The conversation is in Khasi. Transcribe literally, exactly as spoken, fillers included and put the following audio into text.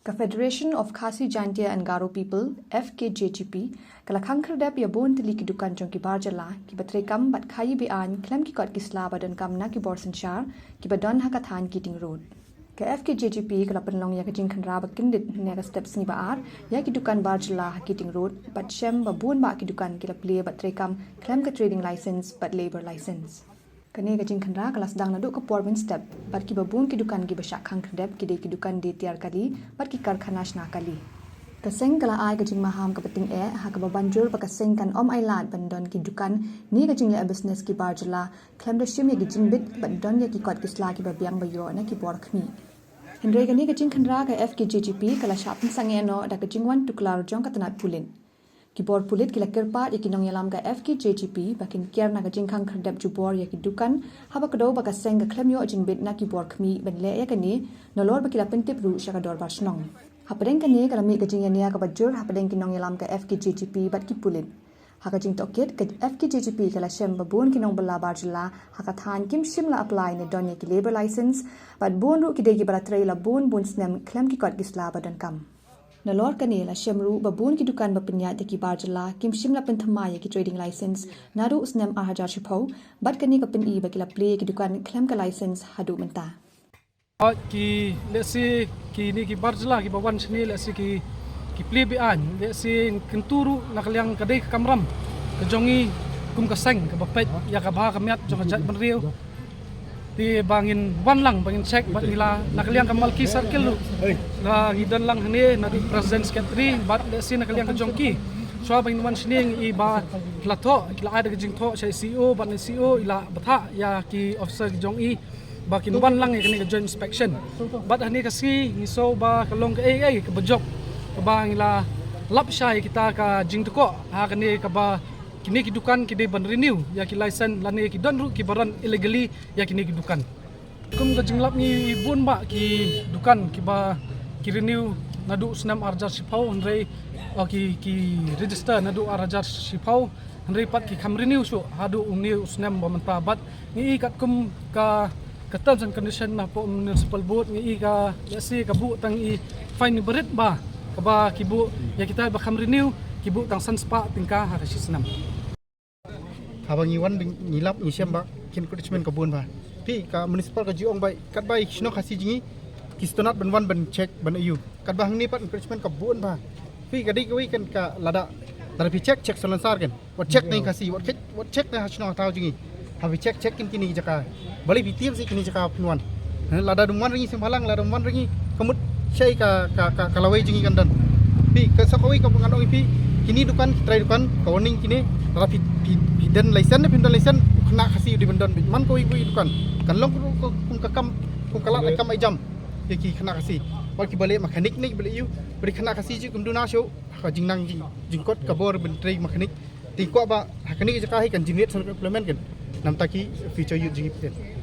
Ka Federation of Khasi Jaintia and Garo People, F K J G P, ka la khang khyrdep ïa bun tylli ki dukan jong ki bar jylla kiba treikam bad khaïi be-aiñ khlem ki kot ki sla ba donkam na ki bor synshar kiba don ha ka thaiñ Keating Road. Ka F K J G P ka la pynlong ïa ka jingkhynra ba kyndit hynne ka step sngi ba ar ïa ki dukan bar jylla ha Keating Road bad shem ba bun bah ki dukan ki la plie bad treikam khlem ka trading license bad labour license. Kane ka jingkhynra ka la sdang naduh ka por mynstep bad kiba bun ki dukan kiba shah khang khyrdep ki dei ki dukan die tiar kali bad ki karkhana shna kali. Ka seng ka la ai ka jingmaham kaba tyngeh ha kaba ban jur ba ka seng kan ym ailad ban don ki dukan ne ka jingleh business ki bar jylla khlem da shim ïa ki jingbit bad don ïa ki kot ki sla kiba biang ba ïoh na ki bor khmih. Hynrei kane ka jingkhynra ka F K J G P ka la shah pynsangeh noh da ka jingwan tuklar jong ka tnat pulit. Ki bor pulit ki la kyrpad ïa ki nongïalam ka F K J G P ba kin kiar na ka jingkhang khyrdep jubor ïa ki dukan haba kdew ba ka seng ka khlem ïoh jingbit na ki bor khmih ban leh ïa kane, nalor ba ki la pyntip ruh sha ka dorbar shnong. Hapdeng kane ka la mih ka jingïania kaba jur hapdeng ki nongïalam ka F K J G P bad ki pulit. Ha ka jingtohkit, ka F K J G P ka la shem ba bun ki nongbylla bar jylla ha ka thaiñ kim shym la apply ne don ïa ki labour license bad bun ruh ki dei kiba la trei la bun bun snem khlem ki kot ki sla ba donkam. Nalor kane la shem ruh ba bun ki dukan ba pynïaid da ki bar jylla kim shym la pynthymmai ïa ki trading license naduh u snem ar hajar shiphew, bad kane ka pyni ba ki la plie ïa ki dukan khlem ka license haduh mynta. Ki lehse kine ki bar jylla kiba wan shane lehse ki, ki plie be-aiñ, lehse kyntu ruh na ka liang ka dei ka kamram ka jong ngi kum ka seng kaba peit ïa ka bha ka miat jong ka jaitbynriew. Te ba ngin wan lang ba ngin check bad ngi la na ka liang ka Malki Circle ruh la ngi don lang hangne naduh President Secretary bad lehse na ka liang ka jong ki. Shuwa ba ngin wan shane ngi i ba ki la thoh, ki la ai da ka jingthoh sha i C E O bad na i C E O i la bthah ïa ki officer ki jong i ba kin wan lang ïa kane ka joint inspection. Bad hangne ka sngi ngi sngew ba ka long kaei kaei kaba jop kaba ngi la lap shai ïa kita ka jingtkoh ha kane kaba kine ki dukan ki dei ban renew ïa ki license lane ki don ruh kiba run illegally ïa kine ki dukan. Kum ka jinglap ngi bun bah ki dukan kiba ki renew naduh u snem ar hajar shiphew hynrei, oh, ki, ki register naduh ar hajar shiphew hynrei pat ki kham renew shuh haduh une u snem ba mynta bad ngi i katkum ka, ka terms and condition na poh municipal board ngi i ka lehse ka buh tang i fine barit ba kaba ki buh ïa kita ba kham renew ki buh tang san spah tyngka ha ka shi snem. Haba ngi wan ngi lap ngi shem ba ki encroachment ka bun ba. Phi ka municipal ka ju ong ba katba i shnong Khasi jong ngi ki sngewtynnat ban wan ban check ban aiu. Katba hangne pat encroachment ka bun ba. Phi ka dei kawei kan ka lada, lada phi check, check salonsar kan. Wat check na i Khasi, wat check, wat check na ha shnong ha thaw jong ngi. Haba phi check, check kin kine ki jaka. Balei phi tieng sha kine ki jaka phin wan. Lada dum wan ring i sngewbha lang, lada dum wan ring i ka mut shai ka, ka, ka, ka lawei jong ngi kan don. Phi ka sa kawei ka ngan ong ïa phi kine dukan, ki trai dukan, ka warning kine. Lada phi, phi, phi don license, phi don license, khynnah Khasi u dei ban don. Man kawei kawei dukan kan long kum ka kam, kum ka lad kam ai jam ïa ki khynnah Khasi. Bad kiba leh mechanic ne kiba leh aiu, bad khynnah Khasi ju kum duna shuh ka jingnang jing, jingkot ka bor ban trei mechanic. Te kwah ba ha kane ka jaka hi kan generate some employment kan. Namar ki future youth jong ngi.